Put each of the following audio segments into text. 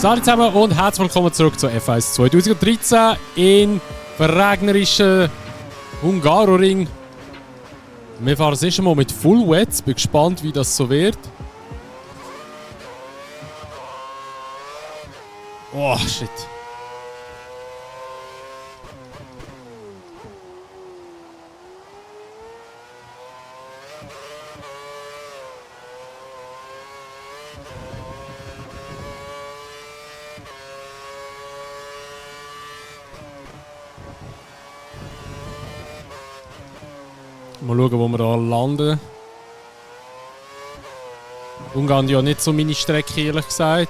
Salut zusammen und herzlich willkommen zurück zu F1 2013 in verregnerischen Hungaroring. Wir fahren das erste Mal mit Full Wets, bin gespannt, wie das so wird. Oh, shit. Mal schauen, wo wir da landen. Ungarn ja nicht so meine Strecke, ehrlich gesagt.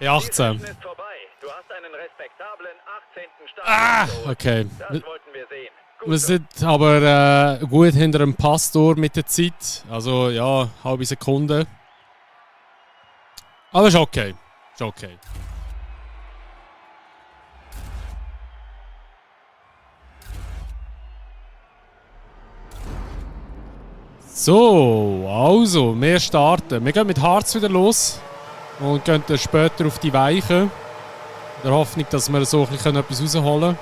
Ja, 18. Du hast einen respektablen 18. Start. Ah, okay. Das wollten wir sehen. Wir sind aber gut hinter dem Pass durch mit der Zeit. Also ja, halbe Sekunde. Aber ist okay. Ist okay. So, also, wir starten. Wir gehen mit Harz wieder los. Und gehen dann später auf die Weiche. In der Hoffnung, dass wir so ein bisschen etwas rausholen können.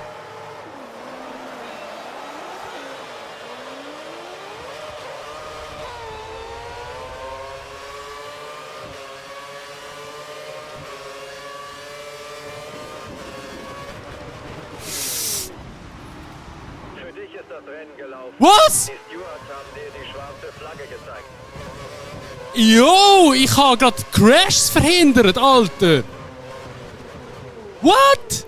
Für dich ist das Rennen gelaufen. Was? Die Stewards haben dir die schwarze Flagge gezeigt. Yo, ich habe gerade Crashs verhindert, Alter! What?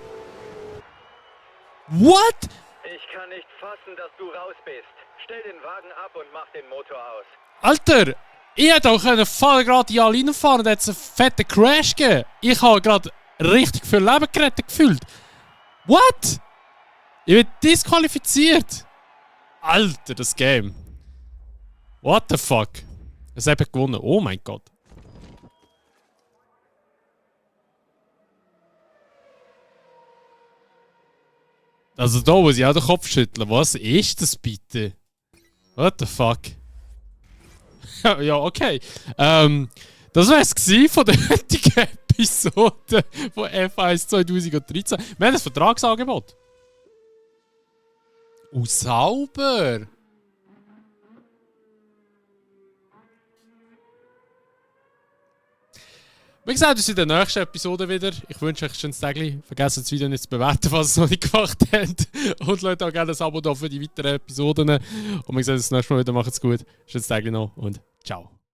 What? Ich kann nicht fassen, dass du raus bist. Stell den Wagen ab und mach den Motor aus. Alter! Ich hätte auch gerade die alle reinfahren und hätte einen fetten Crash gegeben. Ich habe gerade richtig viel Leben gerettet gefühlt. What? Ich bin disqualifiziert. Alter, das Game. What the fuck? Es hat gewonnen. Oh mein Gott. Also da muss ich auch den Kopf schütteln. Was ist das bitte? What the fuck? Ja, okay. Das war es von der heutigen Episode von F1 2013. Wir haben ein Vertragsangebot. Oh, sauber. Wie gesagt, wir sind in der nächsten Episode wieder. Ich wünsche euch ein schönes Tag. Vergesst das Video nicht zu bewerten, falls ihr es noch nicht gemacht habt. Und lasst auch gerne ein Abo da für die weiteren Episoden. Und wir sehen uns das nächste Mal wieder. Macht's gut. Schönes Tag noch und ciao.